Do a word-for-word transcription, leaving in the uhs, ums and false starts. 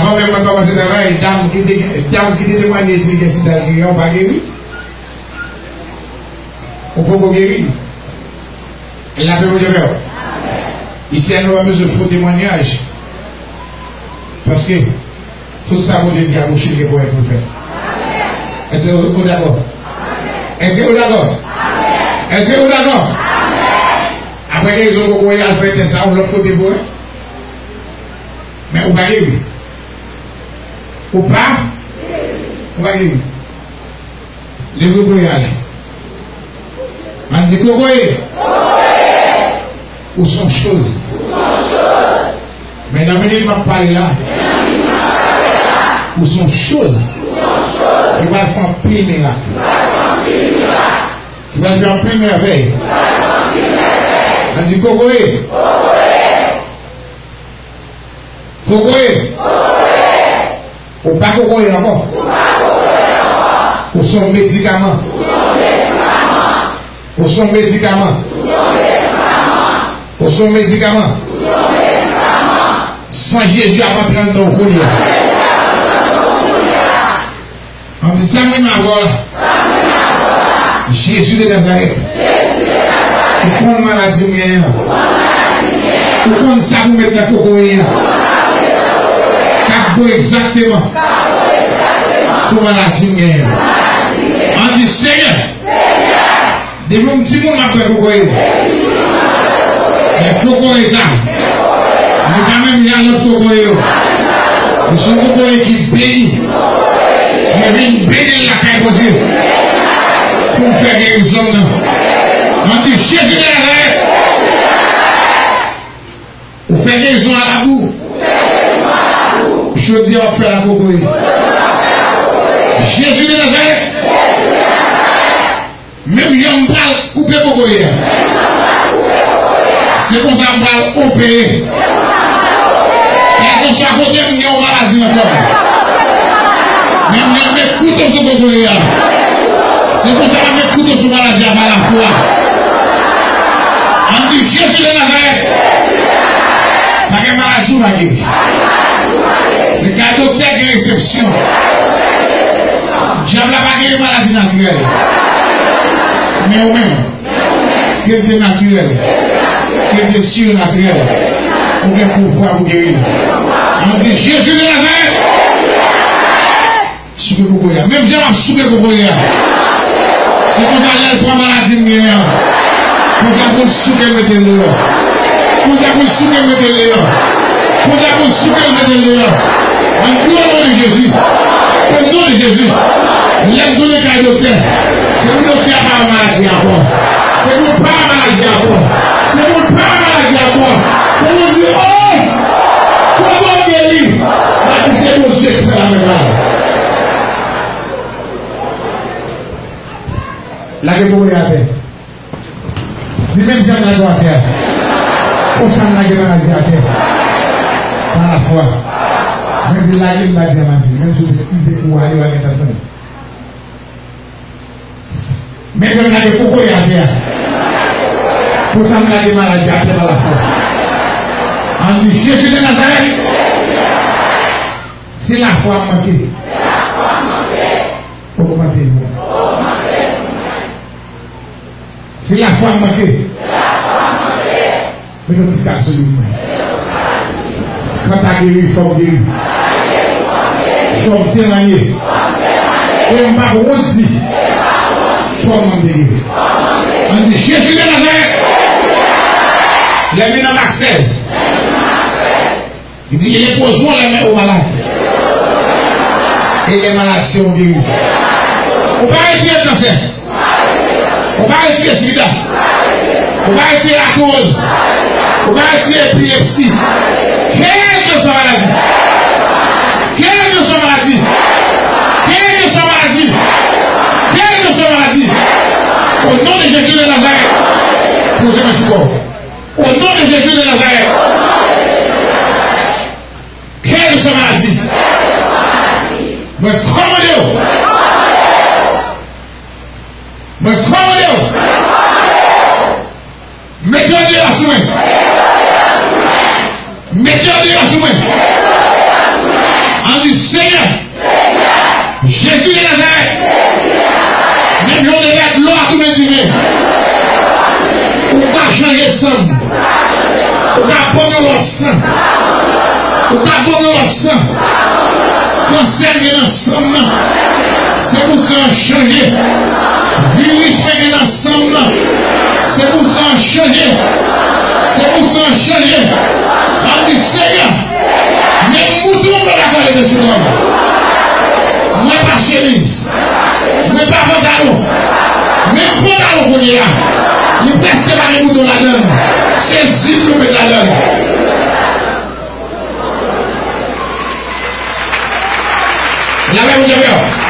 Mwen menm, mwen kòmanse travay, dam ki te, dam ki te temwanye di li gen sida, li gen, ou pa geri. Ou poko geri. Lapè Bondye avè w. Isi a nou pa bezwen fo temwanyaj. Paske tout sa Bondye di a bouch li gen pou fè. Èske ou dakò? Èske ou dakò? Èske ou dakò? Apre gen rezon pou kouri al fè tès la yon lòt kote pou wè. Men ou pa geri. Ou pa? Ou pa geri. Leve kokoye ale. Ann di kokoye. Ou son choz. Men nan minit m ap pale la, ou son choz. Ou pral fè anpil mirak. Ou pral fè anpil mèvèy. Ann di kokoye. Kokoye. Ou pa kokoye ankò. Ou se yon medikaman. Ou se yon medikaman. Ou se yon medikaman. San Jezi ap antre anndan w kounye a. Ann di sa m renmen avè w la. Jezi de Nazarèt. Ou konn maladi m genyen an. Ou konn sa pou met nan kokoye an. K ap bon egzakteman pou maladi m genyen an. Ann di, Senyè, depi m timoun m ap pran kokoye. Men kokoye sa, li pa menm jan lòt kokoye yo. Li se yon kokoye ki beni. Mwen vin beni l lakay Bondye. Pou m fè gerizon m nan. Ann di, Jezi de Nazarèt. Ou fè gerizon a labou. Jodi a w ap fè l a kokoye. Jezi de Nazarèt. Menm jan m pral koupe kokoye a. Se konsa m pral opere. Kèlkeswa kote m gen yon maladi nan kò m. Menm jan m met kouto sou kokoye a. Se konsa m ap met kouto sou maladi a pa lafwa. Ann di, Jezi de Nazarèt. Pa gen maladi ou pa geri. Se kay doktè gen resepsyon. Dyab la pa geri maladi natirèl. Men ou menm, ke l te natirèl, ke l te sirnatirèl, ou gen pouvwa pou geri l. Ann di, Jezi de Nazarèt. Souke kokoye a. Menm jan m ap souke kokoye a. Se konsa lè l pran maladi m genyen an. Konsa pou l souke l mete l deyò. Konsa pou l souke l mete l deyò. Konsa pou l souke l mete l deyò. Ann di, o non de Jezi. O non de Jezi. Lè m tounen kay doktè, se pou doktè a pa wè maladi a ankò. Se pou l pa wè maladi a ankò. Se pou l pa wè maladi a ankò. Se pou l di, o! Kote w geri? Paske se Bondye k fè l avèk la. Lage kokoye atè. Di, menm jan m lage w atè a, konsa m lage maladi atè. Pa lafwa. Mwen di, lage maladi a, m a di, menm si w te, m te kou ale, w a gentan tande. Menm jan m lage kokoye atè a, konsa m lage maladi atè pa lafwa. Ann di, Jezi de Nazarèt, si lafwa m manke, ogmante l. Si lafwa m manke, met yon ti kap sou li pou mwen. Kanta geri, fò m geri. Fò m temanye. E m p ap wont di kòman m te geri. Ann di, Jezi de Nazarèt. Lè m vin an Mak sèz. Li di, repose les mains aux malades et les malades seront guéris. Ou pa retire kansè. Ou pa retire sida. Ou pa retire lakoz. Ou pa retire epilepsi. Kèlkeswa maladi. Kèlkeswa maladi. Kèlkeswa maladi. Kèlkeswa maladi. O non de Jezi de Nazarèt. Poze men sou kò w. O non de Jezi de Nazarèt. Kèlkeswa maladi. Mwen kòmande w. Mwen kòmande w. Mete w deyò sou mwen. Mete w deyò sou mwen. Jezi de Nazarèt. Menm jan w te fè dlo a tounen diven, ou ka chanje san m. Ou ka ban m yon lòt san. Ou ka ban m yon lòt san. Kansè m gen nan san m nan. Se pou san an chanje. Viris mwen gen nan san m nan. Se pou san an chanje. Se pou san an chanje. Ann di, Senyè, menm mouton m pa dakò leve sou kò m. Mwen pa chemiz. Mwen pa pantalon. Menm pantalon kounye a, li prèske pa gen bouton ladan l. Se zip yo met ladan l. Lapè Bondye avè w.